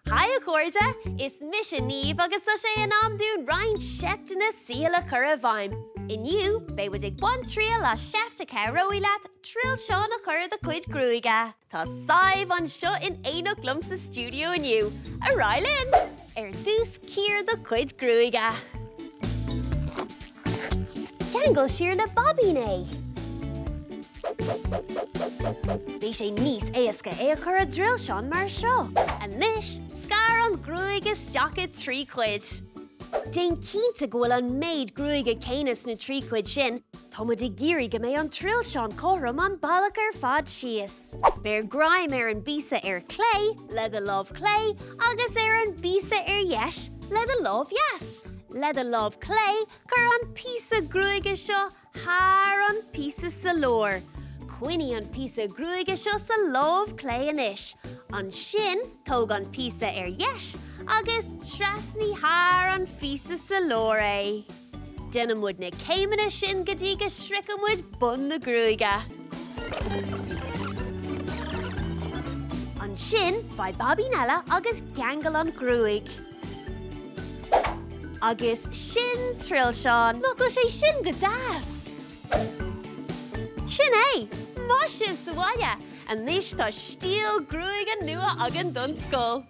Haigh a chairde! Is mise Niamh agus tá sé in am dúinn roinnt seifteanna saoil a chur i bhfeidhm. Inniu, beidh muid ag baint triail as seift a chabhróidh leat trilseán a chur ar do chuid gruaige. Tá Sadhbh anseo in éineacht liom sa stiúideo inniu. Ar aghaidh linn! Ar dtús, cíor do chuid gruaige. Ceangail siar le baibín é. Beidh sé níos éasca é a chur i dtrilseán mar seo. Anois, scar an ghruaig isteach i dtrí chuid. Déan cinnte go bhfuil an méid gruaige céanna sna trí chuid sin, tá muid ag iarraidh go mbeidh an trilseán cothrom an bealach ar fad síos. Beir greim ar an bpíosa ar clé le do lámh chlé agus ar an bpíosa ar dheis le do lámh dheas. Le do lámh chlé, cuir an píosa gruaige seo thar an píosa sa lár. Coinnigh an píosa gruaige seo sa lámh clé anois. Ansin tóg an píosa ar dheis agus trasnaigh thar an phíosa sa lár é. Déanann muid na céimeanna sin go dtí go sroicheann muid bun na gruaige. Ansin faigh baibín eile agus ceangail an ghruaig. Agus sin trilseán! Nach bhfuil sé sin go deas? Sin é! Maith sibh sa bhaile! Anois tá stíl gruaige nua againn don scoil!